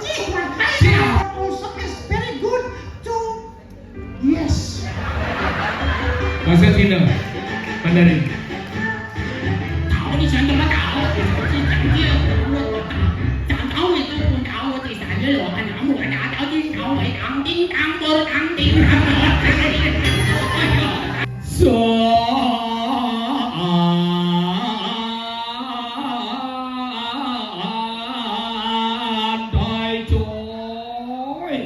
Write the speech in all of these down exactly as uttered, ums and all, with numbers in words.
Cih, makanya Siap. Usok is very good to yes. Bahasa Cina, Mandarin. Tahu di sana mah tahu. Jangan tahu itu pun tahu, di sana loh, anak muda tahu, di tahu, eh, tang, ting, tang, bor, tang, ting, tang, bor, tang, ting. Santai, coy.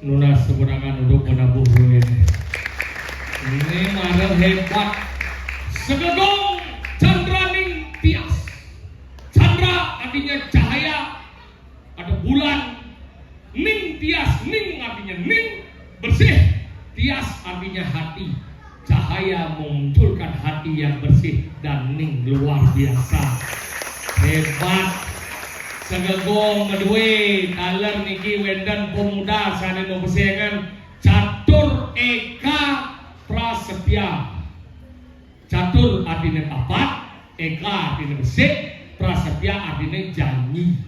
Nunas sebenangan untuk menabuh duit. Ini mara hebat. Segegong Chandra Ning Tias. Chandra artinya cahaya atau bulan. Ning Tias, Ning artinya ning, bersih. Tias artinya hati. Cahaya memunculkan hati yang bersih dan ning luar biasa. Hebat. Segegong madue taler niki wenten pemuda sane mabesengan Catur Eka Prasetya. Catur artine papat, Eka artine besik, Prasetya artine janji.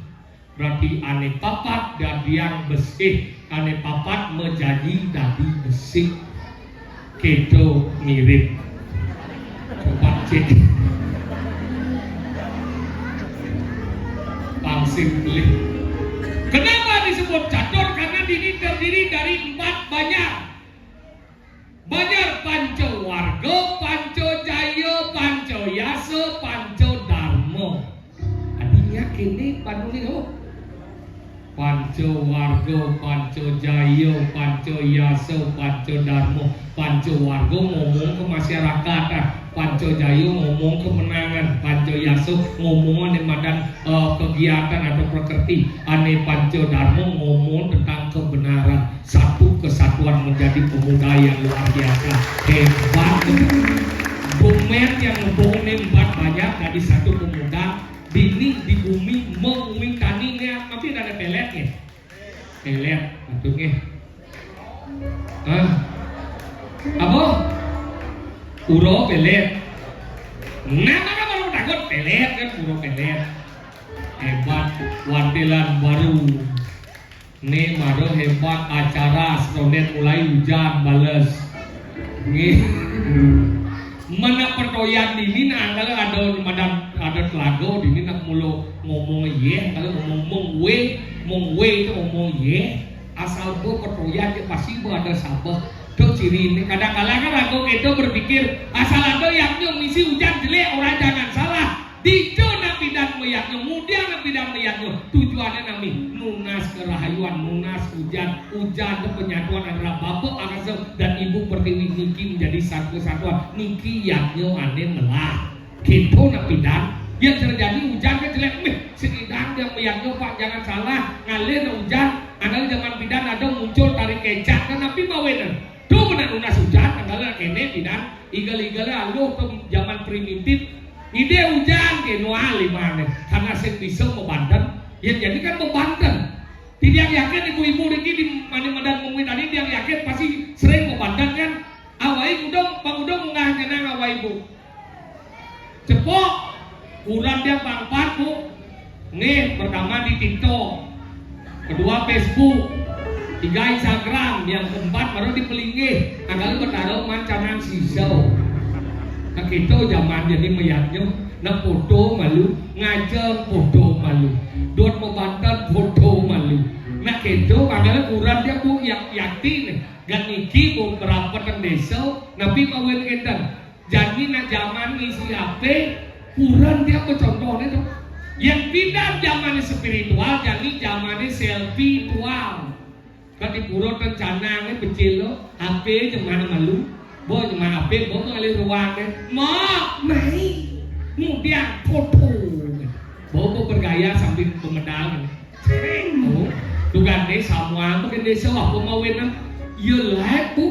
Berarti ane papat dadiang besik, ane papat majanji dadi besik. Keto mirip. Coba cek. Pang simpelih. Kenapa disebut catur? Karena ini terdiri dari empat banjar. Banjar Panca Warga, Panca Jaya, Panca Yasa, Panca Darma. Artinya kene panulis, oh. Panca Warga, Panca Jaya, Panca Yasa, Panca Darma. Panca Warga ngomong ke masyarakat, ah. Panca Jaya ngomong kemenangan, Panca Yasa ngomong ane madan, eh, kegiatan atau prakerti, ane Panca Darma ngomong tentang kebenaran. Satu kesatuan menjadi pemuda yang luar biasa. Hebat. Bumen yang ngebong ne empat banjar dadi satu pemuda, bini di bumi mengumi tani ne, tapi ada pelet ne. Pelet, betul ne. Hah? Apa? Ura pelet. Nah, maka baru takut pelet kan, pura pelet. Hebat, wantilan baru. Nih, baru hebat acara, serondet mulai hujan, bales. Nih. Mana pertoyan dini, nah, kalau ada madan, ada telaga dini, nak mulu ngomong, iya, kalau ngomong mong we, mong we itu ngomong, iya. Asal bo pertoyan, ya pasti bo ada sabeh. Tuh ciri ini. Kadang-kadang kan aku itu berpikir, asal ada yang nyong misi hujan jelek, orang jangan salah. Dico nak pidan mayaknyo, mudiang nak pidan mayaknyo. Tujuannyo nami nunas karahayuan, nunas hujan. Hujan tu penyatuan antara Bapak Angasa dan Ibu Pertiwi, niki menjadi satu kesatuan. Niki yaknyo ane melah. Gitu nak pidan. Yang terjadi hujan kan jelek, meh, sekidang yang mayaknyo, Pak, jangan salah. Ngalir nak hujan, ane zaman pidan ada muncul tari kecak, kan, tapi mawenan. Tu nak nunas hujan, ane kene pidan. Igal-igal aluh tu zaman primitif. Ide hujan ke nual imane, karena sing bisa membanten. Yang jadi kan membanten. Tiang yakin ibu-ibu niki di mana madan mungkin tadi, tiang yakin pasti sering membanten kan. Awai udung, Bang Udung, munggah nyenang awai ibu. Cepok, kurang dia pangpat, Bu. Nih, pertama di TikTok, kedua Facebook, tiga Instagram, yang keempat baru di pelinggih. Anggal betaro mancanan sisau. Nah, kita zaman jadi mayaknyo, nak foto malu, ngajeng foto malu, dot membanten foto malu. Nah, kita makanya kurang dia, Bu, yak yakti nih. Gak niki beberapa ten desa, napi mawin ngeten. Jadi nak zaman ngisi H P, kurang dia apa contohnya tu. Yang pidan zaman spiritual, jadi zaman selfie tual. Kan di pura ten canang ni, kecil lo, H P je mana malu. Bo je mana H P, bo mengalih ruang ni. Mak, mai. Mudiang foto. Bo, bo bergaya sambil pemedal ni. Sering, Bu. Tugan ni, semua tu kan desa apa mawin lah. Ya, live, Bu.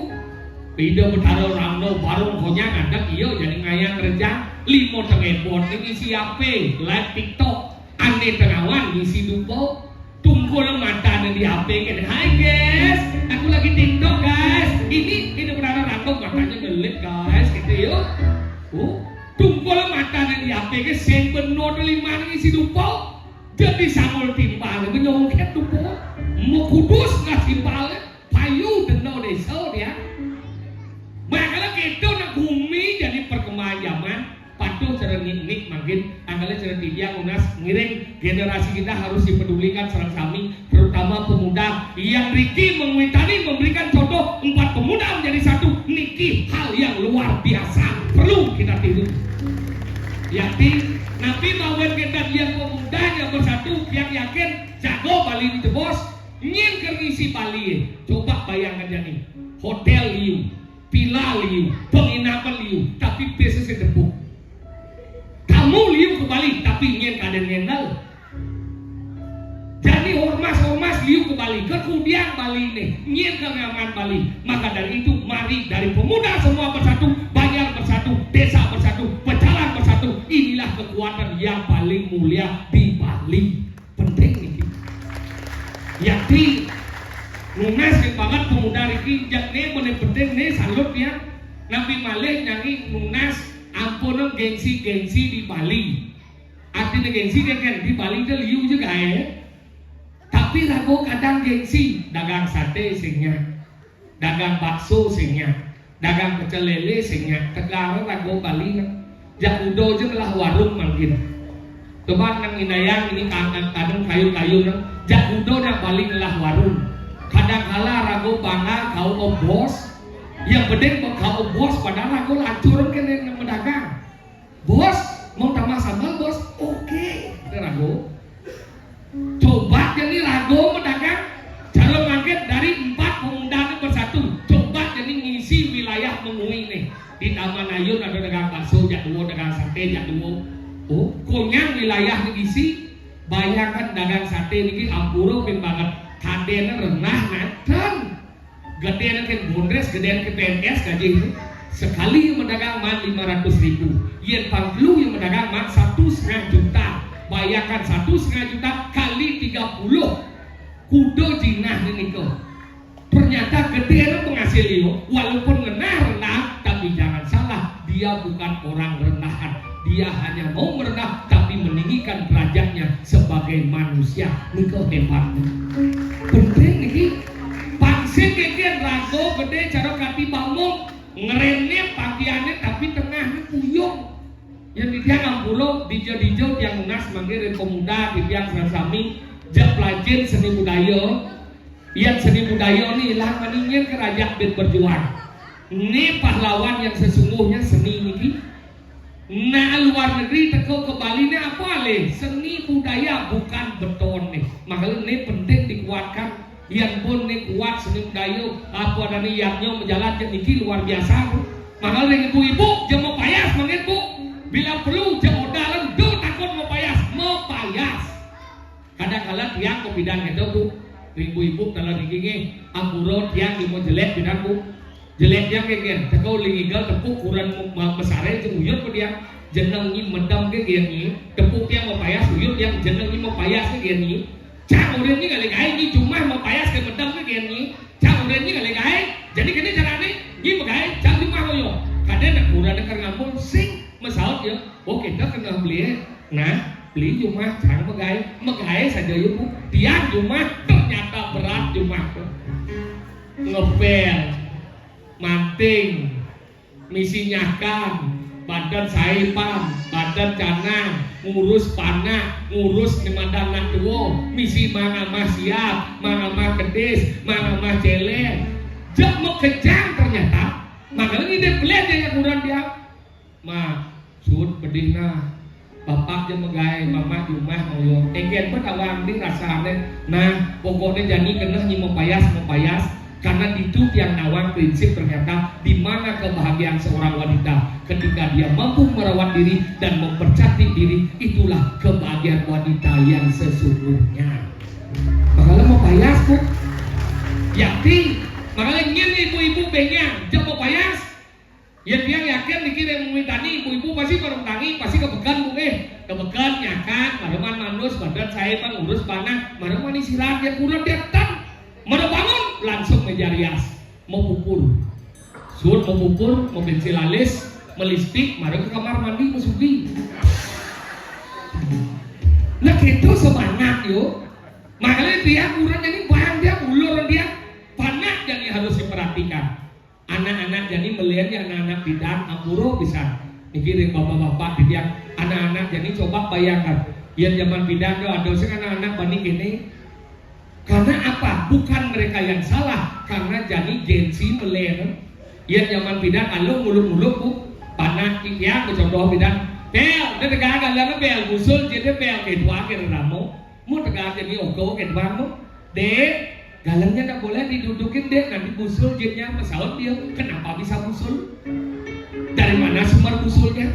Bida betara rangda, barung konyang anak, iya jadi ngayang rejang. Lima tengah epon ni ngisi H P, live TikTok. Ane tengawan ngisi dupa. Tungkul mata ni di H P kan. "Hai guys, aku lagi TikTok guys. Ini, ini betara rangda matanya ngelit guys," gitu yo. Oh, tungkul mata ni di H P ke sing beno lima ni ngisi dupa. Jadi sangul timpal, menyongket tu pun. Mau kudus nggak timpal, payu deno desa dia. Makanya kita nak bumi jadi perkembangan zaman, patuh cara nik-nik makin, angkala cara tidiang unas ngiring, generasi kita harus dipedulikan sareng sami, terutama pemuda yang Riki mengwitani memberikan contoh empat pemuda menjadi satu, niki hal yang luar biasa, perlu kita tiru. Yakti, napi mawin kita dia pemudanya bersatu, yang yakin jago Bali ini bos, nyin keur ngisi Bali. Coba bayangkan jadi hotel liu, villa liu, penginapan liu, tapi bisnis depuk. Tamu liu ke Bali, tapi nyin kaden ngendal. Jadi ormas-ormas liu ke Bali, kekudian Bali ini, nyin ke ngaman Bali. Maka dari itu, mari dari pemuda semua bersatu, Banjar bersatu, desa bersatu, pecalang bersatu. Inilah kekuatan yang paling mulia di Bali. Penting ini. Yakti nunas banget pemuda Riki, jak ne bener penting ne salut ya. Nabi malih nyanyi nunas ampunan gengsi-gengsi di Bali. Artinya gengsi kan, kan di Bali itu liu juga ya. Tapi rago kadang gengsi, dagang sate singnya, dagang bakso singnya, dagang pecel lele singnya, tegal rago Bali kan. Jak udo je ngelah warung mangkin. Coba nang inayang ini kadang, kadang kayu-kayu nang, jak udo nang Bali ngelah warung. Kadang kala rago bangga kau bos, yang bedeng kau bos, padahal rago lancur kene nang medagang. Bos, mau tambah sambal, Bos? Oke, kata rago. Coba jadi rago medagang, cara mangkit dari empat pemuda ni bersatu. Coba jadi ngisi wilayah Mengwi ni. Di Taman Ayun ada dagang bakso, jak duo dagang sate, jak duo. Oh, konyang wilayah ni isi. Bayangkan dagang sate ni ampura pin banget. Kaden rendah nadan. Gede ke Bondres, gede ke P N S gaji itu. Sekali yang medagang man lima ratus ribu. Yen pang telu yang medagang man satu setengah juta. Bayangkan satu setengah juta kali tiga puluh. Kudo jinah ni niko. Ternyata gede penghasil iyo, walaupun ngenah rendah, tapi jangan salah, dia bukan orang rendahan. Dia hanya mau merendah tapi meninggikan derajatnya sebagai manusia. Nika hebatnya. Penting niki. Pang sing niki raga gedé cara kati bamuk, ngrené pakiané tapi tengahné puyung. Yén titiang ampura, dija-dija tiang nunas mangké ring pemuda titiang sareng sami, jeg pelajin seni budaya. Yén seni budaya né ilang, mani nyén ka rajak bit berjuang. Né pahlawan yang sesungguhnya seni niki. Nah, luar negeri teka ka Bali né apa alih? Seni budaya, bukan beton né. Makanya né penting dikuatkan. Yén pun né kuat seni budaya, apa adané yadnya majalan jeg niki luar biasa to. Makanya ring ibu-ibu, ja mapayas mangkin, Bu. Bila perlu, ja odalan, da takut mapayas, mapayas. Kadang-kala tiang kapidan kéto, Bu. Ring ibu-ibu taler niki nggih, ampura tiang lima jelék pidan, Bu. Jelék tiang nggih, nggih. Teka uli ngigel tepuk kurenan ma-, masaré, ja uyut pa tiang. Jeneng nyi medem ké nggih nyi. Tepuk tiang mapayas, uyut tiang jeneng nyi mapayas ké nggih nyi. Cang urin nyi ngalih gaé nyi jumah mapayas ké medem ké nggih nyi. Cang urin nyi ngalih gaé. Jadi kéné carané, nyi magaé, cang jumah ngoyong. Kadén nak kurenan kar ngambul, sing masaut ya. Oh, kita kena beli, eh. Nah, beli jumah cang magaé. Magaé saja ya, Bu. Tiang jumah, ternyata berat jumah to. Ngepél, manting, misi nyakan, badan saé pang, badan canang, ngurus panak, ngurus nyemandan anak tua, misi mang amah siap, mang amah kedis, mang amah céléng. Jeg makejang ternyata. Makanya ngidih pelih ja ya kurenan tiang. Ma, suud pedih nah. Bapak ja magaé, mamak jumah ngoyong. Éngkén pun awang di rasané. Nah, pokokné jani keneh nyi mapayas, mapayas. Karena ditu tiang nawang prinsip ternyata di mana kebahagiaan seorang wanita ketika dia mampu merawat diri dan mempercantik diri, itulah kebahagiaan wanita yang sesungguhnya. Makanya mapayas, Bu. Yakti, makanya nyén ibu-ibu bénjang, ja mapayas. Yén tiang yakin niki ring mami tani, ibu-ibu pasti mara tangi, pasti ka peken, Bu, eh. Ka peken, nyakan, mara maan manus, badan saé pang, ngurus panak, mara maan istirahat, ya kurenan tiang ten. Mara bangun, langsung méja rias, mapupur. Suud mapupur, mapensil alis, malipstik, mara ka kamar mandi, masugi. Nah, kéto semangat, yo. Makanya tiang kurenan jani, barang tiang, ulur tiang, panak jani harus diperhatikan. Anak-anak jani malian ya, anak-anak pidan ampura pisan. Niki ring bapak-bapak titiang, anak-anak jani coba bayangkan. Yén jaman pidan to ada sing anak-anak bani kéné. Karena apa? Bukan mereka yang salah, karena jani gengsi malian. Yén jaman pidan alu nguluk-nguluk, Bu. Panak titiang, contoh pidan. Bél, da tegal galeng bél, busul jitné bél, kéto akhir ramo. Mu tegal jani ogo kéto, Bu. Dék, galengnya ndak boleh didudukin, Dék, nanti busul jitnya. Masalah dia, kenapa bisa busul? Dari mana sumber busulnya?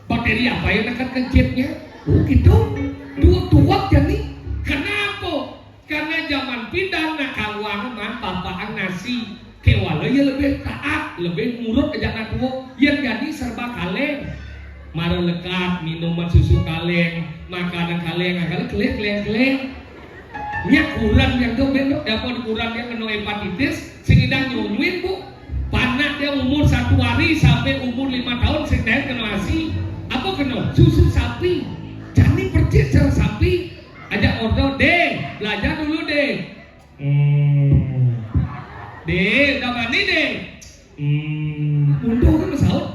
Bakteri apa yang dekat ke jitnya? Oh, gitu. Dua tuak jani. Kenapa? Karena jaman pidan nak kawang man bapak nasi. Kéwala ya lebih taat, lebih nurut ka anak tua. Yén jani serba kaléng. Mara lekad, minuman susu kaléng, makanan kaléng, kaléng, kaléng, kaléng. Nyak kurenan yang to, Ben, to, apa kurenan yang kena hepatitis, sing ngidang nyunyuin, Bu. Panak dia umur satu hari sampai umur lima tahun, sing daén kena asi. Apa kena? Susu sapi. Jani persis cara sapi. Ajak order, Dék, belajar dulu, Dék. Hmm. Dék, udah mandi, Dék? Hmm. Untung kan masaut.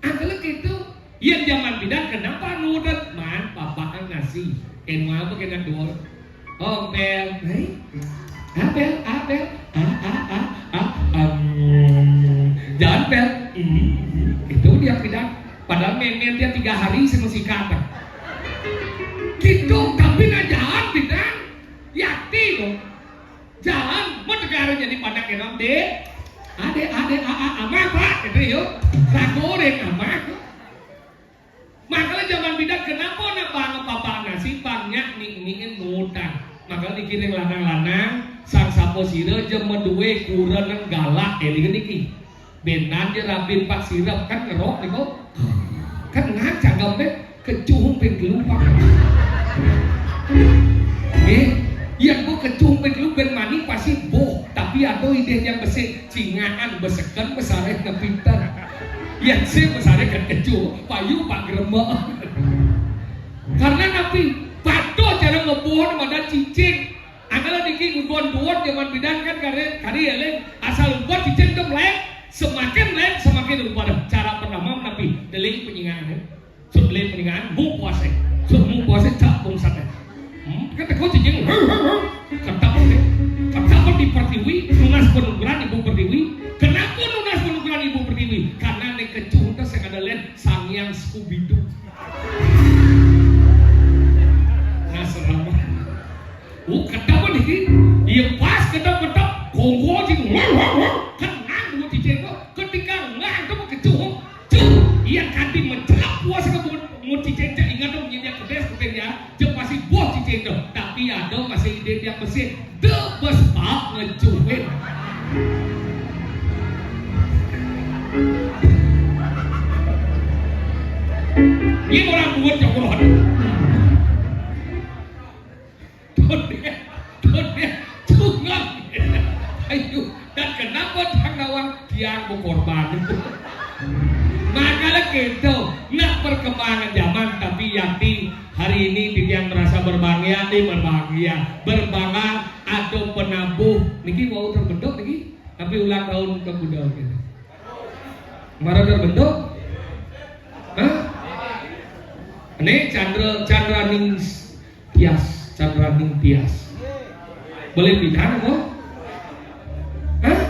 Angkala kéto, yén jaman pidan kenapa nudet? Man, bapak nasi. Kén apa kén dua? Oh, Pél. Héi? Apel, apel. A, a, a, a, em. Jalan, Pél. Hmm, hmm. Itu dia pidan. Padahal mémén dia tiga hari sama sikat. Gitu, tapi nah jalan pidan. Yakti to. Jalan, mun tegal jani panak enom, Dék. Adé, adé, a, a, amah, Pak, gitu, yuk. Raga ring amah. Makanya jaman pidan kenapa nak bang papa nasi, bang nyak ning-ningin ngutang. Makanya dikiring lanang-lanang, sang sapa sira ja madué kurenan galak, éling niki. Bénan ja rabin pat sirep kan ngerok niku. Kan ngak cangkem deh, kecuhung ping telu, Pak. Nggih, yén ku kecuhung ping telu bén mani pasti boh, tapi ada idih yang besik, cingakan beseken besareh nepiten. Yén sing masaré kan kecu, payu pak grembek. Karena napi? Pada cara ngebuhon madan cicing. Angkala niki nggon duwon jaman pidan kan kari, kari éling, asal umpet cicing tem lain, semakin lain semakin rupa dah. Cara pertama napi? Deling penyingan, ya. Sut deling penyingan, mung puasé. Sut mung puasé, cak bungsaté. Hmm, kan teko cicing, ketep, ketep di Pertiwi, nunas panugrahan Ibu Pertiwi. Kenapa nunas panugrahan Ibu Pertiwi? Karena né kecu ento sing ada lain Sang Hyang Scooby-Doo. Nah, serem. Uh, ketep niki. Iya pas ketep-ketep, kongko cing. Kenang dua cicing kok. Ketika ngantuk kecu, cuh, iya kanti mencelap puas ke mulut, mulut cicing, cak ingat dong, nyedia kedes, kedes ya. Cek pasti buah cicing tuh. Tapi ada masih ide dia mesin. Debes pak ngecuhin. Ini orang buat cokrohan. Tuh deh, tuh deh, cungang. Ayo, dan kenapa Cang Nawang? Tiang berkorban. Makanya gitu, nak perkembangan zaman, tapi yakti hari ini titiang merasa berbahagia, nih berbahagia, berbangga, ada penabuh. Niki mau terbentuk niki, tapi ulang tahun ke kuda gitu. Mara terbentuk? Hah? Ini Chandra, Chandra Ningsh Tias, Chandra Ning Tias. Boleh pindah apa? Hah?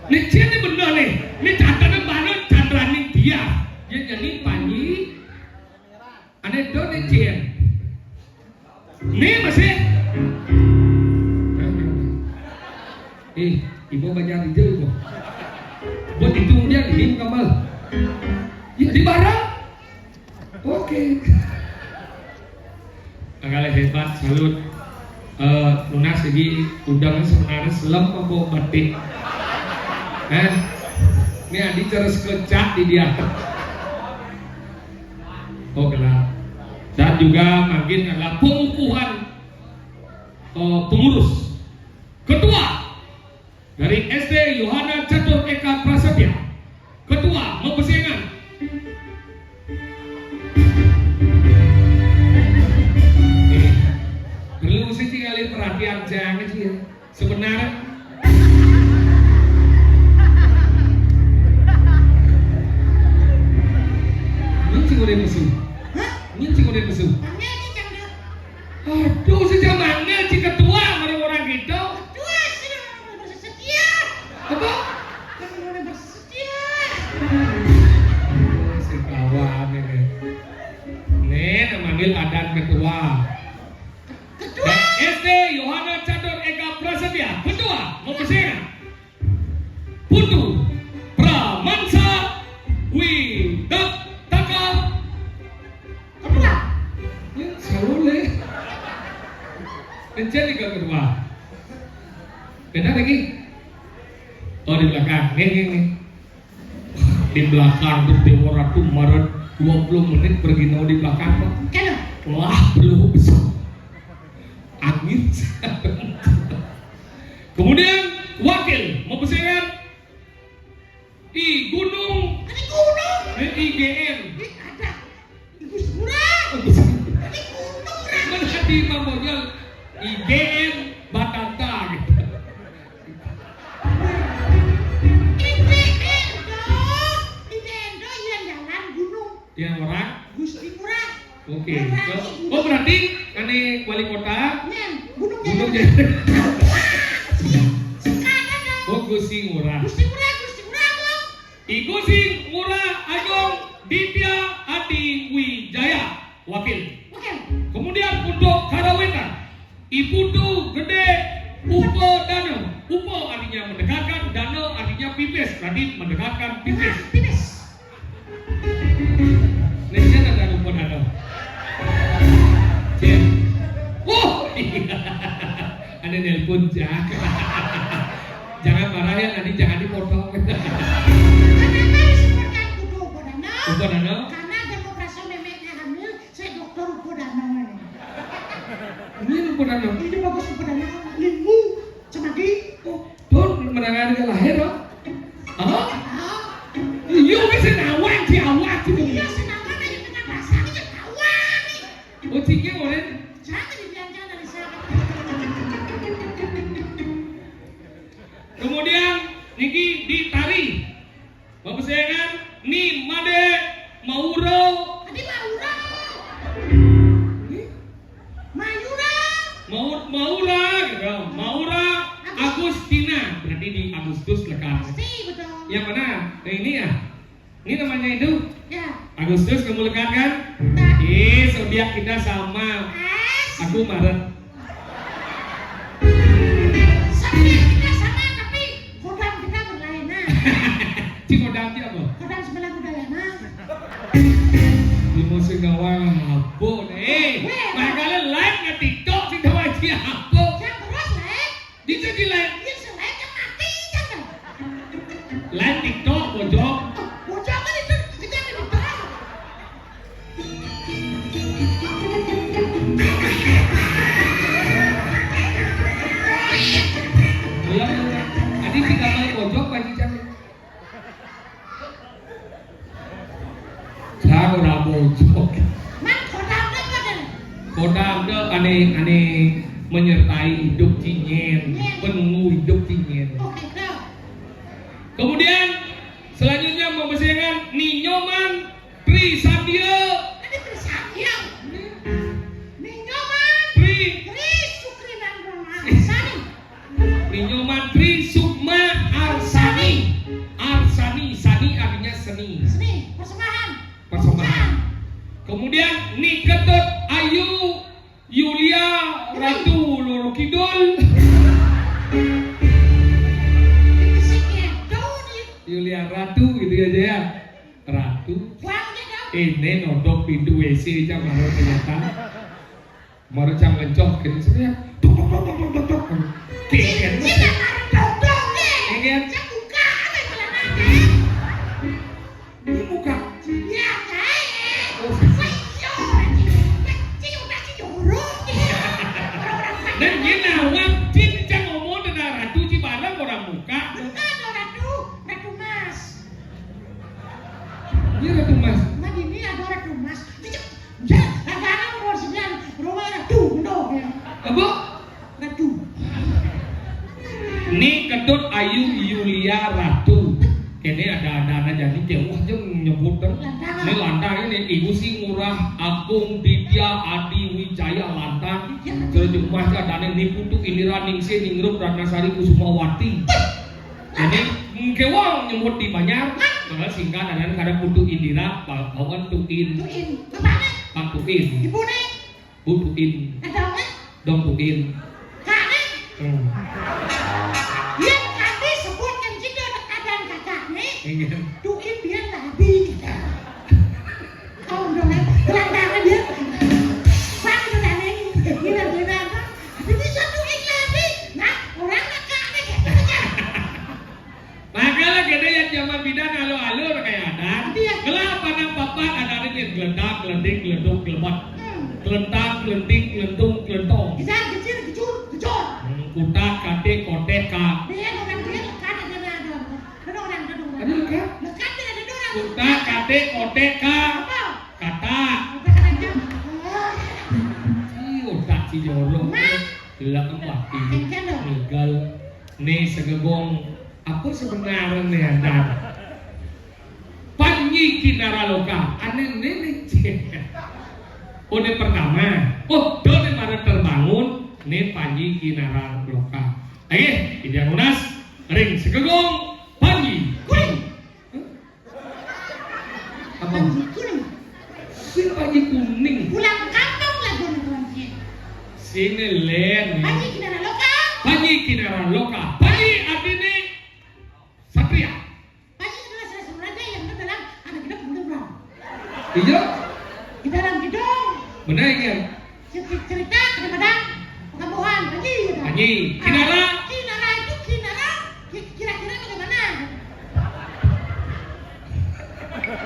Nih, cien nih bener nih. Nih, catetan baru Chandra Ning Tias. Dia jadi Panji. Aneh dong nih, cien. Nih, masih. Eh, ibu banyak hijau, ibu. Buat itu dia ini kamal. Ya, di barang. Oke. Angkala hebat, salut. Eh, nunas lagi udang sebenarnya selem apa batik? Eh, ini Adi terus kecak di dia. Oh, gelap. Dan juga mungkin adalah pengukuhan, eh, pengurus. Ketua dari S D Yohana Catur Eka Prasetya. Ketua, mabesengan. Eh, perlu sih kali perhatian jangan sih ya. Sebenarnya. Ini sih udah mesu. Hah? Ini sih udah mesu. Aduh, sejak mana si ketua orang-orang gitu? Ketua sih orang bersetia. Apa? Orang bersetia. Si kawan ini. Nih, manggil adan ketua. Ketua. S D Yohana Catur Eka Prasetya, ketua, mau kesini. Putu Pramansa Widataka. Ketua. Ya, salole. Kencen nih, Kak, ketua. Beda lagi. Oh, di belakang. Nih, nih, nih. Di belakang tuh Dewa Ratu Maret dua puluh menit pergi nol di belakang, Pak. Wah, belum besar. Angin. Kemudian wakil mau pesengan di Gunung. Ada gunung. Di I G N. Ih, ada. Ibu Sura. Ada gunung, Ra. Kan hati Mang Bojol I G N Batanta gitu. I G N dong. I G N dong, yang jalan gunung. Yang orang? Gusti Ngurah. Oke. Ngurah. Oh, berarti ane wali kota? Nyen, Gunung Gunung Jaya. Jaya. Sekarang dong. Oh, Gusti Ngurah. Gusti Ngurah, Gusti Ngurah dong. I Gusti Ngurah Agung Ditya Adi Wijaya, wakil. Wakil. Kemudian untuk Karawetan, Iputu Gede Upo Dano. Upo artinya mendekatkan, Dano artinya pipis. Berarti mendekatkan pipis. Pipis. Nih, siapa ada Upo Dano? Cek. Oh, iya. Ada nelpon, Jak. Jangan marah ya, nanti jangan dipotong. Kenapa disebutkan kudu Upo Dano? Upo Dano? Karena demokrasi memeknya hamil, saya dokter Upo Dano ini. Ini Upo Dano. Ini bagus Upo Dano. Limu, cemadi. Oh, tuh menangani lahir, loh. Hah? Ah. Iya, Oh, cingnya oren. Jangan dibiarkan dari saya. Kemudian niki di tari. Bapak saya kan ni Made Mauro. Tadi Mauro. Nih? Mayura. Mau Maura gitu. Maura Agustina. Berarti di Agustus lekat. Pasti betul. Yang mana? Nah, ini ya. Ini namanya itu. Ya. Agustus kamu lekat kan? Nah. Eh, zodiak kita sama. Aku Maret. Zodiak kita sama, tapi kodam kita berlainan. Ci kodam ci apa? Kodam sebelah budaya nah. Di musim gawang apa nih? Weh, makanya live nge-TikTok sing tahu aja apa? Yang terus live. Bisa di live. Iya, sing live yang mati kan. Live TikTok bojok. Bojok kan itu kita di terang. Iya, iya. Tadi sih gambar bojok Pak Cicang. Saya ora bojok. Mang kodam apa kan? Kodam tuh aneh aneh menyertai hidup cinyen, penunggu hidup cinyen. Oke, Kak. Kemudian selanjutnya mau bersihangan Ninyoman Trisadio. Ada Trisadio. Ninyoman Tri Tri Sukrinan Roma. Sani. Ninyoman Tri Sukma Arsani. Arsani, Sani artinya seni. Seni, persembahan. Persembahan. Kemudian Ni Ketut Ayu Yulia Ratu Loro Kidul. Yulia Ratu gitu aja ya. Ratu. Ini nodok pintu W C aja baru ternyata. Mara cang lencoh kene sing ya. Tok tok tok tok tok tok. Kene. Iya kan? Ini muka. Iya, kae. Oh. Saya, saya udah sih jorok. Dan dia nawang, dia cang ngomong tentang ratu ci barang orang muka. Bukan, ratu, ratu mas. Iya, ratu mas. Nah, gini ada ratu mas. Dia Ya, kadang-kadang nomor sembilan, rumah ratu, no, ya. Apa? Ratu. Ni Ketut Ayu Yulia Ratu. Kene ada ada anak jadi jauh aja nyebut kan. Lantang. Ini lantang ini Ibu si Ngurah Agung Ditya Adi Wijaya lantang. Iya. Terus di rumah ada nih Ni Putu Indira Ningsih Ningrum Ratnasari Kusumawati. Jadi mungkin wong nyebut di banyak. Kalau singkat ada kadang Putu Indira, Pak Tuin. Tuin. Bapaknya? Pak Tuin. Ibu nih? Bu Tuin. Ada apa? Dong Tuin. Kakak? Hmm. Yang kami sebutkan juga ada kakak nih. Iya. Tuin biar tadi. Kau udah lihat gelandangan dia. Bang udah tadi. Gila gila apa? Tapi bisa Tuin lagi. Nah, orang kakak nih. Makanya kita yang zaman bidan alo-alo kayak ada. Iya. Kelapa nang papat ada lagi geledak, gelending, geleduk, gelebat. Hmm. Kelentak, kelenting, kelentung, kelentong. Besar, kecil, kecur, kecor. Hmm, kutak, katik, kotek, kak. Dia orang dia lekat ada ada. Ada orang ada orang. Ada lekat? Lekat dia ada orang. Kutak, katik, kotek, kak. Apa? Kata. Kata, kata. Ih, otak si jorok. Mak. Gelak empat. Kenceng dong. Migal. Nih segegong. Apa sebenarnya nih ada? Panji Kinara Loka. Aneh nih nih. Oh, ini pertama. Oh, done mara terbangun. Nih Panji Kinara Loka. Oke, ini yang lunas. Ring segegong. Panji. Kuning. Hah? Apa? Panji kuning. Sing Panji kuning. Pulang kampung lah gue nonton dia. Sini Len. Panji Kinara Loka. Panji Kinara Loka. Panji artinya satria. Panji adalah salah satu raja yang dalam anak kita pembunuh orang. Iya. Di dalam gedung. Benar ya. Cerita, cerita daripada perkampungan Panji gitu. Panji. Ah, Kinara. Kinara itu Kinara ki- kira-kira bagaimana?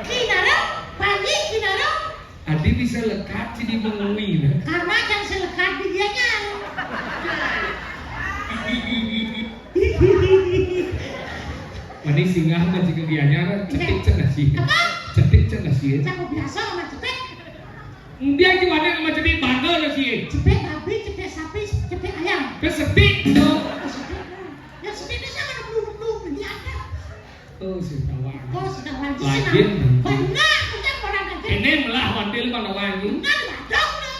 Kinara, Panji, Kinara. Adi bisa lekat jadi mengui nah. Karena yang selekat di dianya. Mani singgah mah jika dianya cetik cenah sih. Apa? Cetik cenah sih. Cakep biasa sama cetek. Dia ki wadé sama cedhik bangga lo si. Cedhik babi, cedhik sapi, cedhik ayam. Ke sedhik to. Oh, sedhik. Ya sedhik itu sama belum belum ini ada. Oh, si tawang. Oh, si tawang. Lagi. Benar, benar orang aja. Ini melah wadil mana wangi. Benar, badong lo.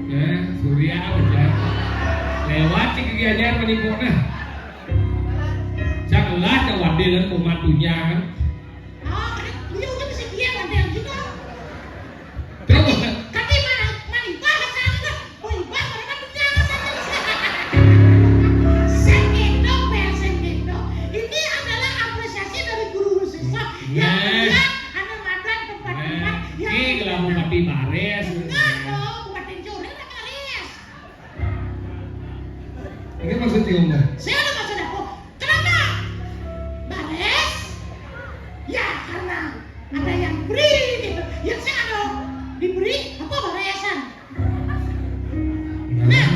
Ya, Surya aja. Lewat si Gianyar menipuna. Janganlah yang wadil dan pematunya kan. Oh, dia udah bisa dia wadil juga. Terus? Tapi mana mana ibah sana. Oh, ibah mana kan dia sana. Sengkendok, Bel, sengkendok. Ini adalah apresiasi dari guru-guru siswa yang melihat ada madan tempat-tempat yang ini kalau mau mati bares. Enggak dong, bukan pencuri, tapi bares. Ini maksudnya ngomong. Saya ada maksud apa? Kenapa? Bares? Ya, karena ada yang beri gitu. Yang saya ada diberi apa baresan? Nah,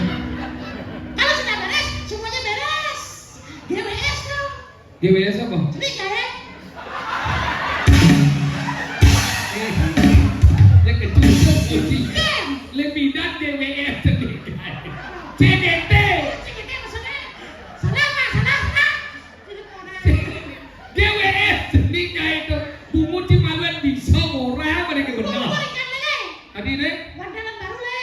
kalau sudah beres, semuanya beres. G W S dong. G W S apa? Cenik gaé. Eh, ya kecil, kecil. Lebih dan G W S cenik gaé. C G T. C G T maksudnya. Salah, Pak, salah, salah. G W S cenik gaé itu. Bungut Cimaluan bisa ora, mereka benar. Tadi deh. Wandalan baru, Le.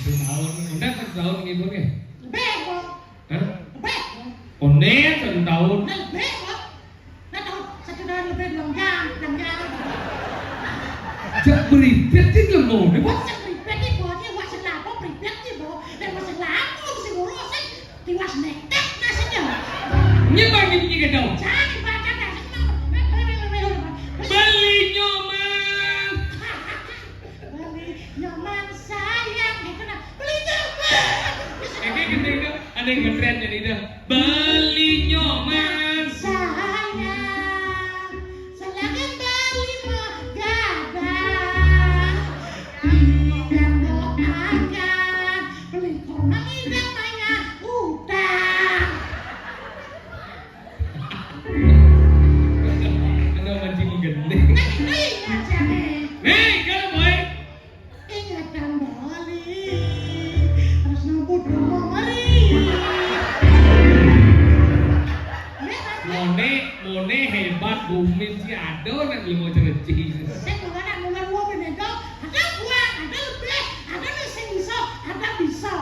Satu tahun, udah satu tahun ngibur ya? Lebih, kok. Hah? Lebih. Oné satu tahun. Nah, lebih, kok. Nah, tahu satu tahun lebih dua jam, enam jam. Cek beribet sih belum mau, deh, Bos. Cek beribet nih, Bos. Ini wak sing lapor, beribet nih, Bos. Dan wak sing lapor, sing ngurus, sing tiwas nektek nasibnya. Ini bagi bunyi gedong. Jangan baca dah, sing mau. Beli nyoman. Beli nyoman sayang gitu nah. Beli nyoman. Ini gede itu, ada yang ngetren jadi itu. Beli nyoman sayang. Silakan beli mah gadah. Idang doakan. Beli koma idang banyak utang. Ada mancing gede. Nah, ini aja nih. Nih, kalau boy. Ingatan balik, harus ngebut rumah mari. Moné, Moné hebat, gumin si ado nang limo cereci. Sing mulai nak mulai dua benego, ada kuat, ada lebih, ada sing bisa, ada bisa.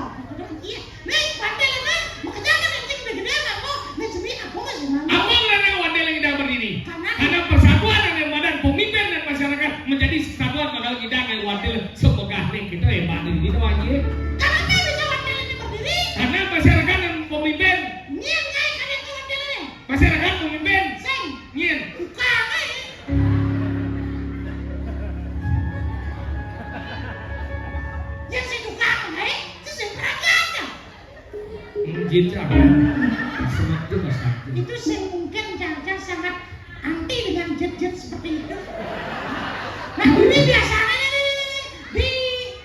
Iya. Nih, pandai lah, Bang. Makanya kan nanti gede-gede, Bang. Oh, nih, sini aku masih mana? Abang dan yang wadil yang tidak berdiri. Karena persatuan dan yang badan pemimpin dan masyarakat menjadi persatuan bakal kita yang wadil. Semegah nih kita hebat ini tuh aja. Kenapa bisa wadil ini berdiri? Karena masyarakat dan pemimpin. Nyien nyai kalian tuh wadil ini. Masyarakat pemimpin. Sing. Nyien. Tukang aja. Yang sing tukang aja, itu sing perangkat. Jejak. Semak itu bahasa. Itu sing mungkin Caca sangat anti dengan jet-jet seperti itu. Nah, ini biasanya nih, di,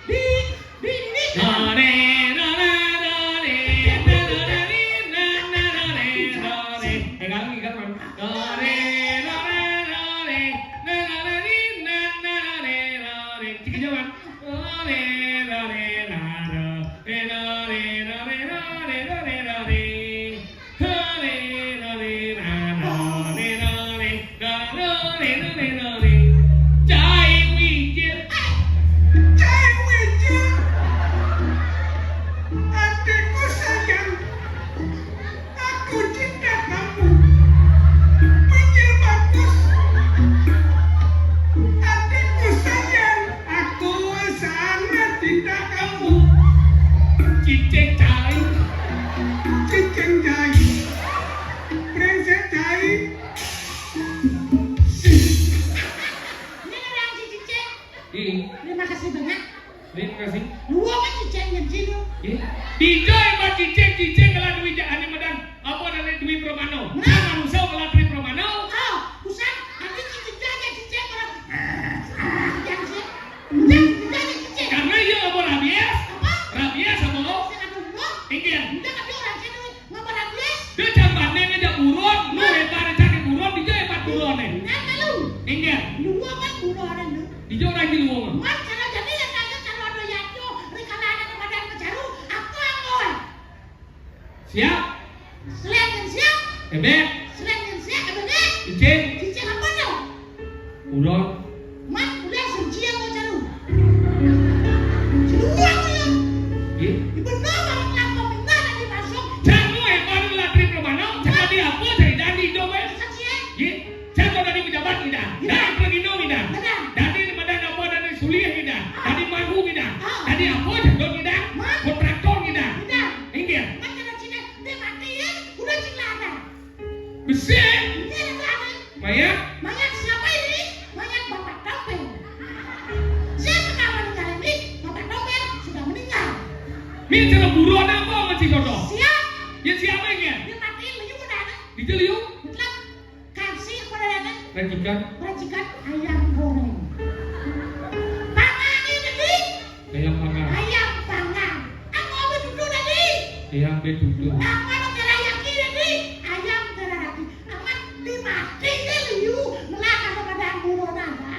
di, di, di, di. Dore, dore, dore, dore, dore, dore, dore. Eh, kalau gitu, Man. Dore, dore, dore, dore, dore, dore, dore. Cik aja, Man. Cai Wijil. Cai Wijil. Adikku sayang. Aku cinta kamu. Wijil bagus. Adikku sayang. Aku sangat cinta kamu. Cicing cai. Cicing cai. Brengsek cai. Ini orang si cicing. Ih. Terima kasih banyak. Terima kasih. Lu apa cicing yang sini? Ih. Dijai mah cicing, cicing kalau duit aja aneh medan. Apa dari Dwi Pramana? Nah. Manusia kalau Dwi Pramana. Oh, usah. Nanti cicing aja cicing kalau. Jangan sih. Jangan, jangan cicing. Karena iya apa rabies? Apa? Rabies apa? Saya ada umur. Inggih. Udah tapi orang sini ngapa rabies? Dia jambane ngejak burung. Nah. Lu hebat. Luwung kan buronan lu. Ijo lagi luwung. Man cara jani ya kaya cara ada yaco, rikala ada badan bejaru, apa anggon? Siap? Selain siap? Ebek. Selain siap, ebek. Cicing. Cicing apa tuh? Buron. Man, udah senjia mau jaru. Jaruang lu. Iya. Ibu nama kelapa minta dari masuk. Jangan lu yang baru latri permanau, jangan di apa, jadi dandi dong, eh. Senjia. Iya. Jangan dari pejabat tidak. Benar. Dari pergino tidak. Benar. Dari mana apa, dari suliah tidak. Ah. Dari mahu tidak. Ah. Dari apa, jadon tidak. Man. Kontraktor tidak. Tidak. Inggir. Man, kena Cina, dia mati ya, udah Cina ada. Besi. Ini ada tuh aneh. Mayat? Mayat siapa ini? Mayat Bapak Tompel. Siapa kamu meninggal ini? Bapak Tompel sudah meninggal. Ini cara buron apa sama si Soto? Siap. Ya siapa ini? Dia matiin, liu udah ada. Itu liu? Mutlak. Kasih pada dana. Racikan. Racikan ayam goreng. Pangan ini, Di. Ayam pangan. Ayam pangan. Aku apa duduk tadi? Ayam betutu. Apa lo terayaki tadi? Ayam terayaki. Amat dimatikan liu. Melaka kepada buron ada.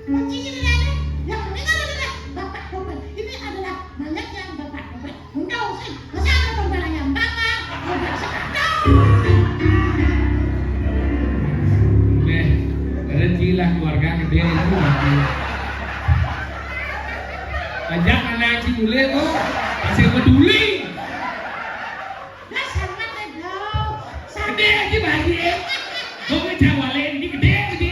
Kuncinya di mana? Yang meninggal adalah Bapak Topeng. Ini adalah mayatnya Bapak Topeng. Enggak usah. Masa ada tongkol ayam bakar? Udah sedap. Eh, rezeki lah keluarga gede itu. Ajak anak si Jule tuh, masih peduli. Nah, sangat deh, bro. Gede aja bagi, eh. Gue ngejawalin, ini gede, gede.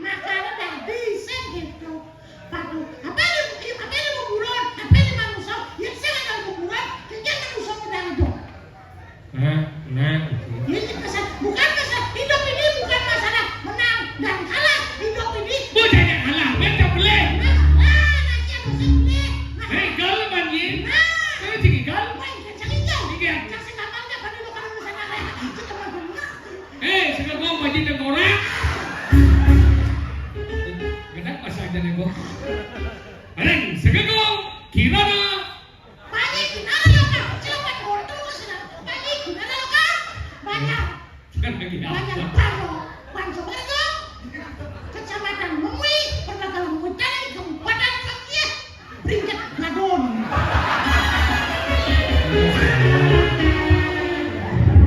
Makanya tadi saya gitu. Padu, apa ini, apa ini kuburan? Apa ini manusia? Ya, saya nggak kuburan. Kayaknya manusia udah hidup. Nah, nah, gitu. Ini pesan, bukan pesan. Hidup ini bukan masalah menang dan kalah. Hidup ini. Bocahnya kalah, baca boleh. Nah, nah, nah, siapa sih boleh? Nah. Eh, kalau manggil. Nah. Kalau tinggi kalau. Wah, ini kencang itu. Iya. Kencang sih, kapan dia pada lu kalau misalnya, eh, kita mah bener. Eh, segegong bajing tengkorak. Genep pas aja nih, Bos. Bareng, segegong, kirana. Bajing kirana lo, Kak. Silakan foto, silakan. Bajing kirana lo, Kak. Banyak. Kan lagi apa? Banyak, banyak. Banyak banget, Kak. Kecamatan Mengwi, pernah kalau mau cari Kabupaten Mengwi. Ringkit gadon.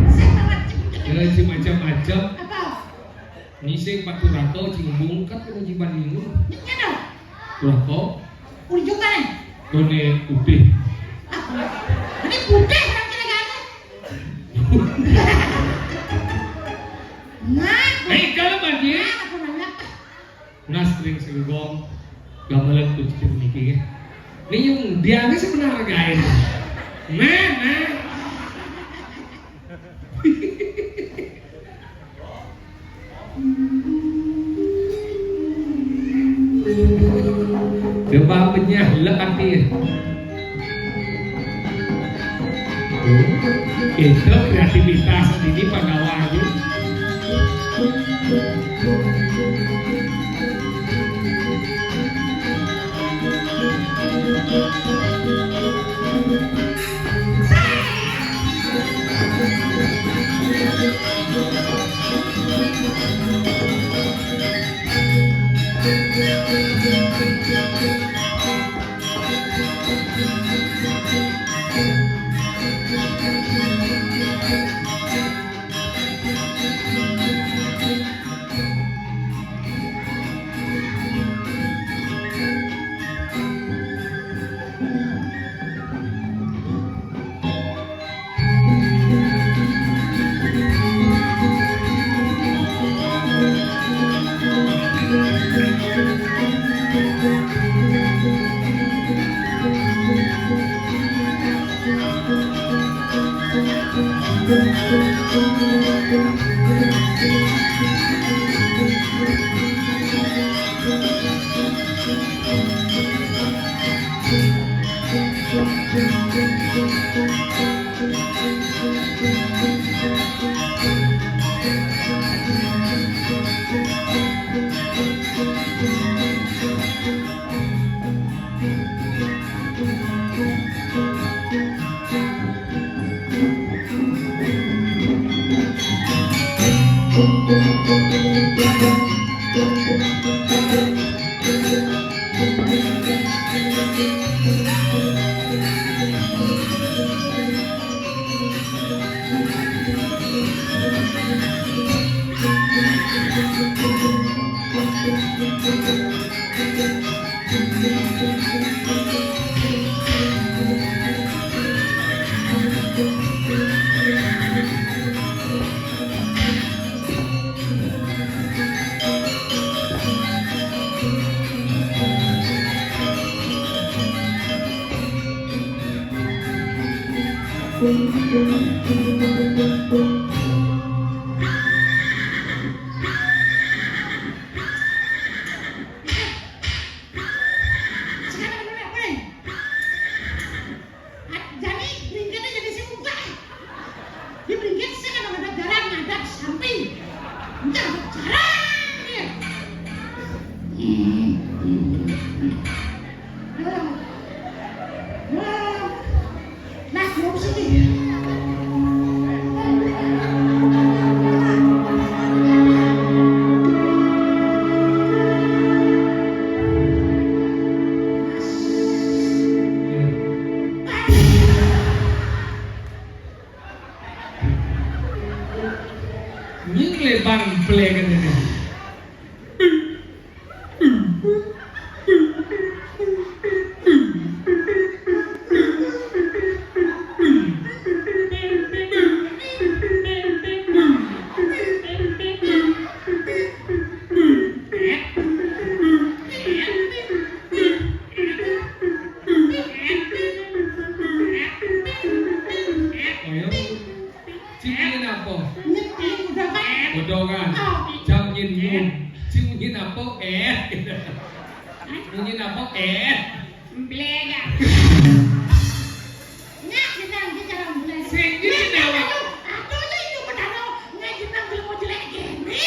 Saya tamat cek. Ya, si macam-macam. Apa? Ngising patu rakau, cing bungkat kena jiban minggu. Ini kan? Rakau. Udah juga nih. Kone putih. Apa? Ini putih orang kira gak ada. Nah. Eh, kalau bagi. Nah, aku nanya apa? Nas ring segegong gamelan kucing niki. Ini yang dia ini sebenarnya, guys. Nah, nah. Coba benyah lek ati. Itu kreativitas ini pagawa aja. Sekarang bener apa nih? Jadi bringketnya jadi si muka. Di bringket saya kan ada jalan ngadap samping. Ngadap jalan ya. Hmm. Nah, nah, nah, nah, nah, nah, nah, nah, nah, Nying lebang pelegan ini. Ayo. Cing nyin apa? Nyeting udah, Pak. Bodoh kan? Oh. Cang nyin nyin. Cing nyin apa? Eh. Nyin apa? Eh. Blega. Nyak, kita, kita orang blega. Sing nyin apa? Aduh, aduh, ya, itu benar, ngaji nang belum mau jelek gini.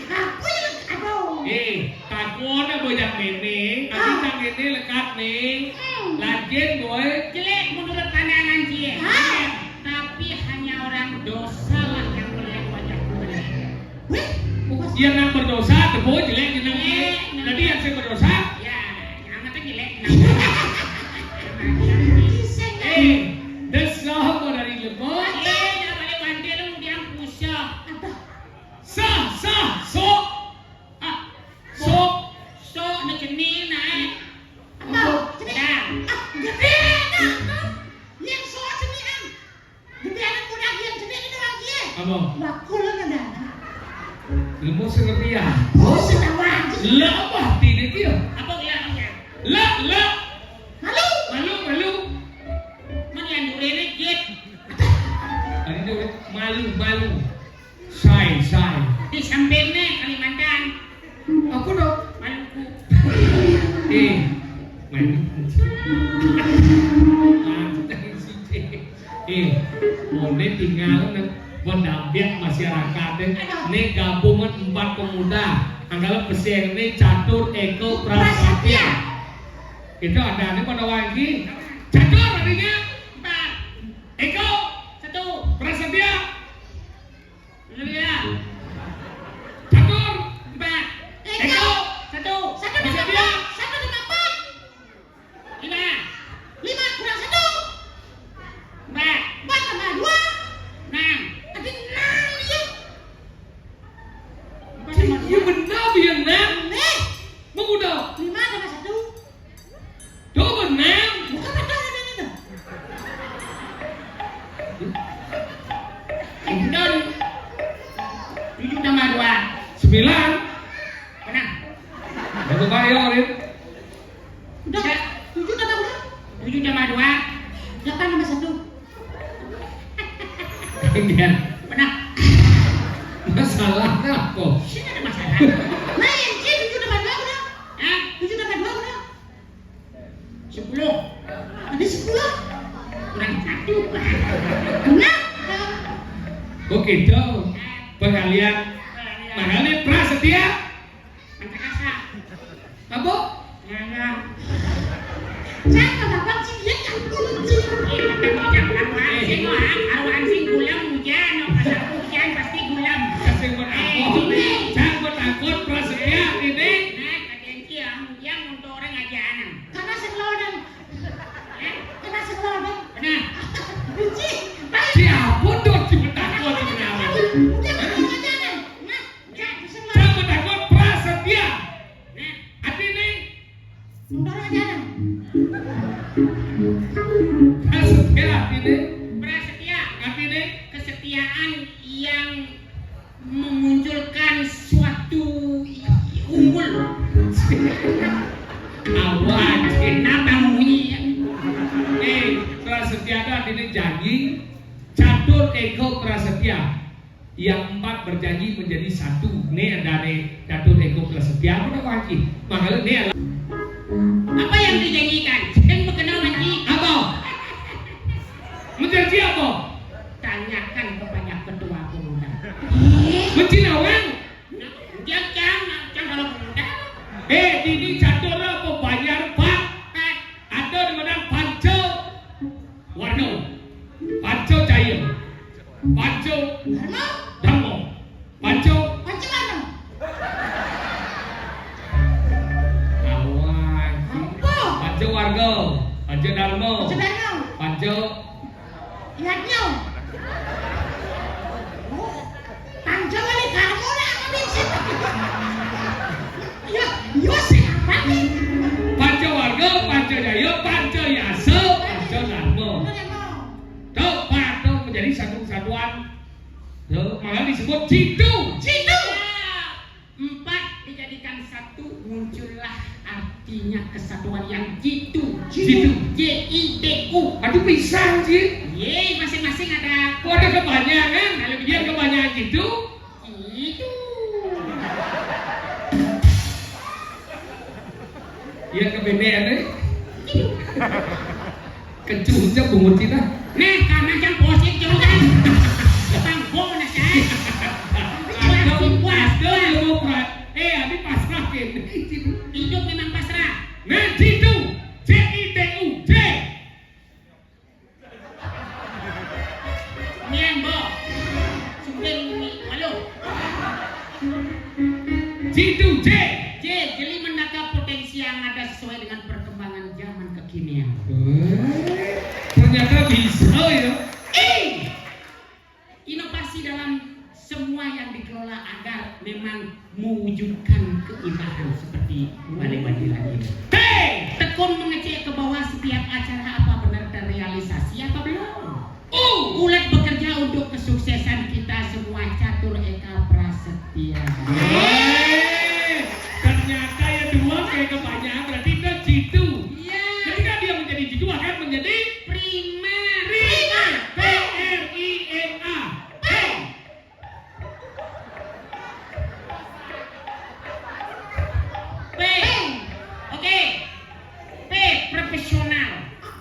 Aku yang, aduh. Eh, takon apa jak meme? Tadi Ah. Cang ini lekat nih. Hmm. Lajin, boy. Jelek menurut pandangan dia. Ah. Tapi hanya orang dosa lah yang melihat wajah gue. Wih, bukan. Dia nang berdosa, tepuk jelek, dia nang Eh, jelek. Jadi yang saya berdosa? Ya, yang kata jelek. Eh, dosa mau dari lembut. Eh, dah balik bantai lu, dia pusat. Apa? Sah, sah, sok. Ah, sok. Sok, ada cening, naik. Apa? Cening? Dah. Ah, gede, dah. Yang sok ceningan. Gede anak muda yang gede itu orang dia. Apa? Bakul ada. Ilmu sing ngerti ya? Oh, sing tahu aja. Lah, apa artinya dia? Apa gelarnya? Lah, lah. Malu. Malu, malu. Mana yang dulu ini, Jit? Tadi dia malu, malu. Sai, sai. Di sampingnya Kalimantan. Apa dong? Maluku. Eh, main. Eh, mau tinggal nang pendamping masyarakat, eh. Ini gabungan empat pemuda. Anggap peserta ini Catur, Eko, Prasetya. Itu ada ini pada wangi. Catur artinya empat. Eko. Satu. Prasetya. Iya. Catur. Empat. Eko. Eko. Satu. Satu tambah empat. Satu tambah empat. Lima. Lima kurang satu. Empat. Empat tambah dua. Enam. Ada enam, iya. Empat tambah dua. Iya benar, iya, enam. Nih. Mau udah. Lima tambah satu. Tuh, benar. Bukan benar ini tuh. Benar. Tujuh tambah dua. Sembilan. Benar. Satu kali, ya, Rin. Udah. Ya. Tujuh tambah berapa? Tujuh tambah dua. Delapan tambah satu. Iya. Benar. Masalahnya apa? Sini ada masalah. Nah, yang C tujuh tambah dua berapa? Hah? Tujuh tambah dua berapa? Sepuluh. Ada sepuluh. Kurang satu. Nah, begitu. Pengalian. Makanya prasetya. Angkat kasar. Apa? Nganga. Saya kagak bang sih, dia campur sih. Eh, kata bocah, aruan sing, wah, aruan sing gulem hujan, no, pasar hujan pasti gulem. Kasih buat Eh, apa? Ini. Jangan buat takut, prasetya, ini. Nah, kata yang cia, yang untuk orang aja anak. Karena sing lawan. Eh? Karena sing lawan. Benar. Benci. Siapa tuh dibuat takut? yang memunculkan suatu umbul. Awak, kenapa bunyi? Eh, Prasetya tu artinya janji. Catur Eka Prasetya. Yang empat berjanji menjadi satu. Ni ada ni, Catur Eka Prasetya. Apa nak wajib? Makanya ni adalah apa yang dijanjikan? Yang berkenal janji. Apa? Menjanji apa? Tanyakan kepada ketua pemuda. Mencina orang? Nah, dia jangan, jangan kalau pemuda. Eh, ini catur apa? Banyak, Pak. Pak. Ada di mana? Panca Warna. Panca Jaya. Panca Dharma. Dharma. Panca. Panca Warna. Kawan. Apa? Panca Warga. Panca Dharma. Panca Dharma. Panca Yadnya. Oh, Panca Wali Karmo nak apa di situ? Ya, ya, siapa ni? Panca Warga, Panca Jaya, Panca Yasa, Panca Dharma. Benar, Bang. Tu, Pak, tu menjadi satu kesatuan. Tu, makanya disebut Jitu. Jitu. Empat dijadikan satu, muncullah artinya kesatuan yang jitu. Jitu. J I T U. Aduh, pisang, Ji. Ye, masing-masing ada. Oh, ada kepanjangan. Kalau biar kepanjangan jitu. Jitu. Ya, kebenean, eh. Jitu. Kencung je bungut kita. Nah, karena jam posisi jauh kan. Bang, gua mana, Cai? Ada, ada, ada, eh, habis pasrah, Ken. Hidup memang pasrah. Nah, jitu. J I T U. J. Nian, Bo. Sumpin ini. Halo. Jitu, J. J, jeli menangkap potensi yang ada sesuai dengan perkembangan zaman kekinian. Eh, ternyata bisa, ya. I. Inovasi dalam semua yang dikelola agar memang mewujudkan keindahan seperti Balai Banjilan ini. T. Tekun mengecek ke bawah setiap acara, apa benar terrealisasi apa belum. U. Ulet bekerja untuk kesuksesan kita semua, Catur Eka Prasetya. Eh, ternyata ya dua kayak kebanyakan, berarti itu jitu. Iya. Ketika dia menjadi jitu akan menjadi prima. Prima. P R I M A. P. P. Oke. P, profesional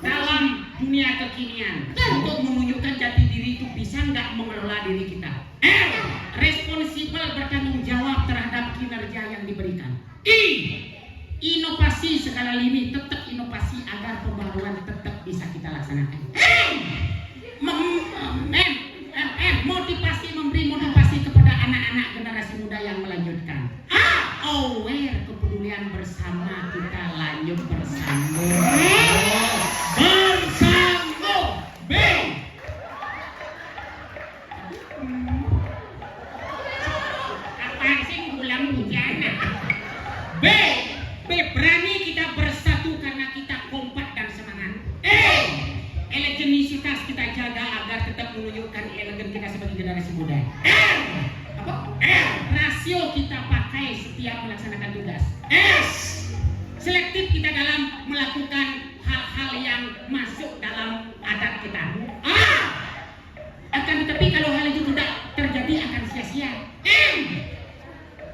dalam dunia kekinian. Untuk menunjukkan jati diri itu bisa nggak mengelola diri kita. R, responsibel, bertanggung jawab terhadap kinerja yang diberikan. I, inovasi segala lini, tetap inovasi agar pembaruan tetap bisa kita laksanakan. M, mem-, M, M, M, motivasi, memberi motivasi kepada anak-anak generasi muda yang melanjutkan. A, aware, kepedulian bersama, kita lanjut bersama. Bersama. B. Apa sih ulang hujan? B. B, berani kita bersatu karena kita kompak dan semangat. E, elegenisitas kita jaga agar tetap menunjukkan elegan kita sebagai generasi muda. R. Apa? R. Rasio kita pakai setiap melaksanakan tugas. S. Selektif kita dalam melakukan hal-hal yang masuk dalam adat kita. A. Akan tetapi, kalau hal itu tidak terjadi, akan sia-sia. M.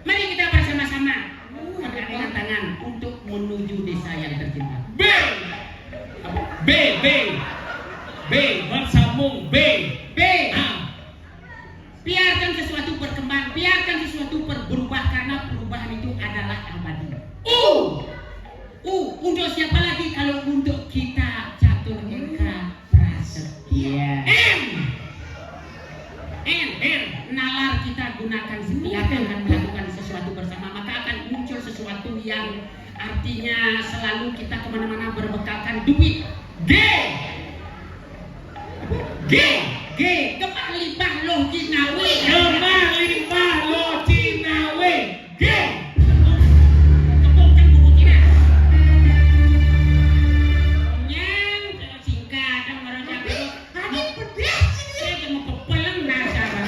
Mari kita bersama-sama bergandengan tangan untuk menuju desa yang tercinta. B. B, B. B, bersambung. B. B. A. Biarkan sesuatu berkembang, biarkan sesuatu ber-, berubah, karena perubahan itu adalah abadi. U. U, untuk siapa lagi kalau untuk kita, Catur Eka Prasetya? M. M, M. Nalar kita gunakan setiap akan melakukan sesuatu bersama, maka akan muncul sesuatu yang artinya selalu kita kemana-mana berbekalkan duit. G. G. G. Gemah limbah loji nawi. Gemah limbah loji nawi. G. Kebun kan buku Cina. Nyang, singkat, orang jago. Tadi pedas ini. Saya cuma pepeleng dasar.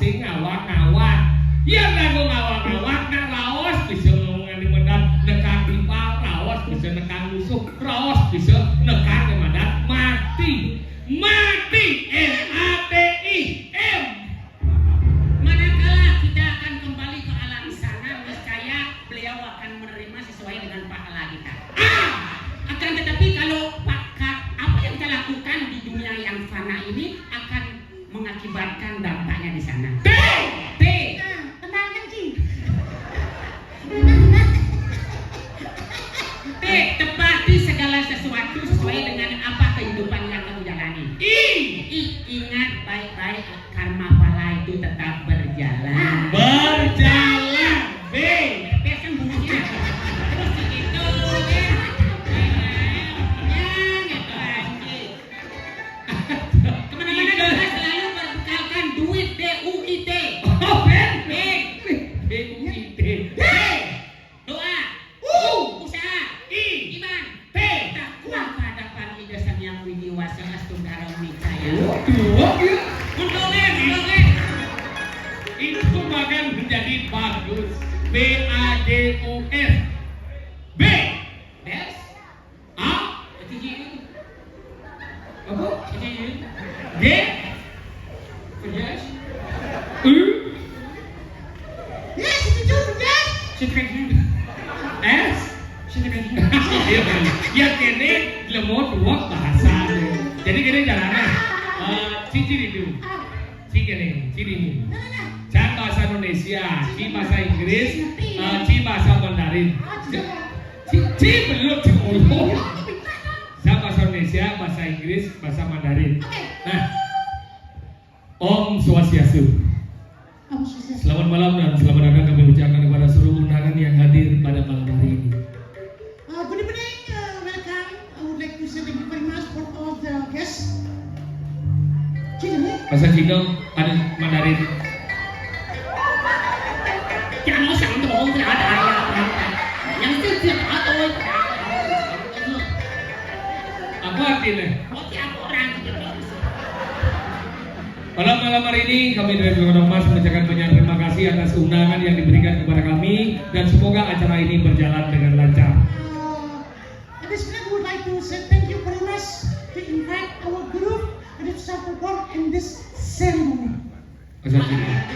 sing ngawak-ngawak. Yén nganggo ngawak-ngawak, nak raos bisa ngomong di Medan, nekang timpal, raos bisa nekang musuh, raos bisa nekang di Medan mati. Mati, M A T I, M. Manakala kita akan kembali ke alam sana, niscaya beliau akan menerima sesuai dengan pahala kita. Ah, akan tetapi kalau apa yang kita lakukan di dunia yang fana ini akan mengakibatkan dampaknya di sana. T. T. Nah, tenang kan, Cing? Tenang, tenang. T. Tepati segala sesuatu sesuai dengan apa kehidupan yang kamu jalani. I. I. Ingat baik-baik, karma pala itu tetap berjalan. Berjalan. B. Biasa bunyinya. Terus gitu, ya. Ya, gitu, anjing. Kemana-mana kita selalu berbekalkan duit, D U I T. Oh, ben. B. B U I T. D. Doa. U. Usaha. I. Iman. T. Takwa ke hadapan Ida Sang Hyang Widi Wasa Astungkara Unicaya. Waduh, ya. Mendoleh, mendoleh. Itu bahkan menjadi bagus. B A G U S. B. Bes. A. Apa? G. Pedas. U. Ya, setuju, pedas. Setuju. S. Setuju. Iya, kan? Ya, kene lemot dua bahasa. Jadi kene caranya, eh, cicil itu. Ci kene, ci ini. Nah, nah, nah. Can bahasa Indonesia, ci bahasa Inggris, eh, ci bahasa Mandarin. Ah, ci, ci, ci belum, ci ngomong. Saya bahasa Indonesia, bahasa Inggris, bahasa Mandarin. Oke. Nah, Om Swastiastu. Om Swastiastu. Selamat malam dan selamat datang kami ucapkan kepada seluruh undangan yang hadir pada malam hari ini. Uh, good evening, uh, welcome. I would like to say thank you very much for all the guests. Cina, ya? Bahasa Cina, ada Mandarin. Jangan usah untuk ngomong, tidak ada, ada, ada. Yang itu tidak ada, tidak ada. Apa artinya? Roti aku orang gitu. Pada malam hari ini, kami dari Kota Emas mengucapkan banyak terima kasih atas undangan yang diberikan kepada kami, dan semoga acara ini berjalan dengan lancar. Uh, at this point, we would like to say thank you very much to invite our group and to perform in this ceremony. Bahasa Cina.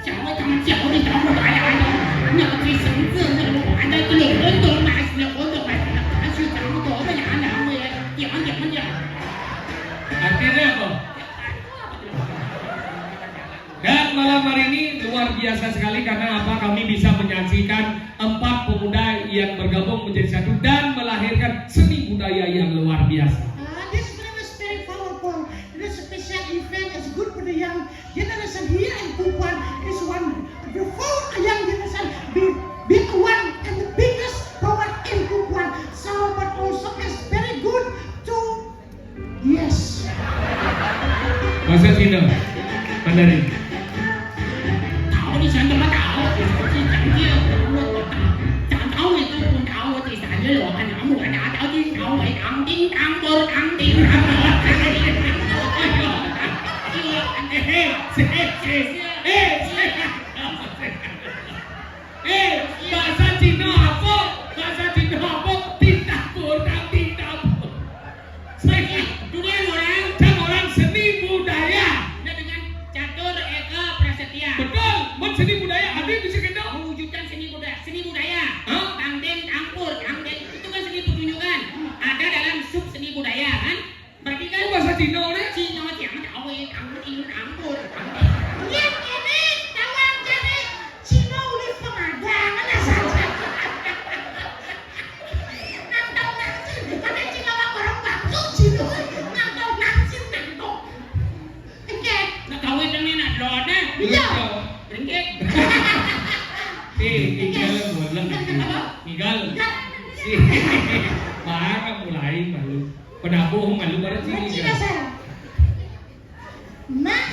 讲我讲讲我讲我哎呀哎呀，那个最神子那个俺的这个活动嘛是活动嘛，他去讲我们呀，然后也讲讲讲。Artinya apa? Dan malam hari ini luar biasa sekali karena apa? Kami bisa menyaksikan empat pemuda yang bergabung menjadi satu dan melahirkan seni budaya yang luar biasa. Uh, this is very, very powerful. It is a special event. It's good for the young generation here in Kubuan. It's one of the four young generation be, be one and the biggest power in Kubuan. So, but also it's very good to Yes. Bahasa Cina. Mandarin. Tahu di sana mah tahu. Di sana dia. Tahu itu pun tahu di sana lo kan kamu kan ada di tahu kan ding dang bor dang ding dang. Eh, eh, eh, eh, eh, bahasa Cina apa? Bahasa Cina apa? Tintah kurang, tintah. Saya dunia orang, kan orang seni budaya. Nah, dengan catur eka prasetya. Betul, mun seni budaya ada bisa kita. Mewujudkan seni budaya, seni budaya. Hah? Tangdeng, tampur, tangdeng itu kan seni pertunjukan. Ada dalam sub seni budaya kan. Berarti kan. Oh, bahasa Cina nih? Cina tiang tahu ya, tampur, tampur. Yang ini tawang jadi Cina oleh pemagangan saja. Nang tau nang cin, pakai cing awak orang batu cin, nang tau nang cin, nang tau. Engke. Nak kawin dengan anak dua, nah. Iya. Engke. Eh, tinggal bulan. Apa? Tinggal. Enggak. Si. Barang mulai malu. Penabuh malu barang sini. Nah,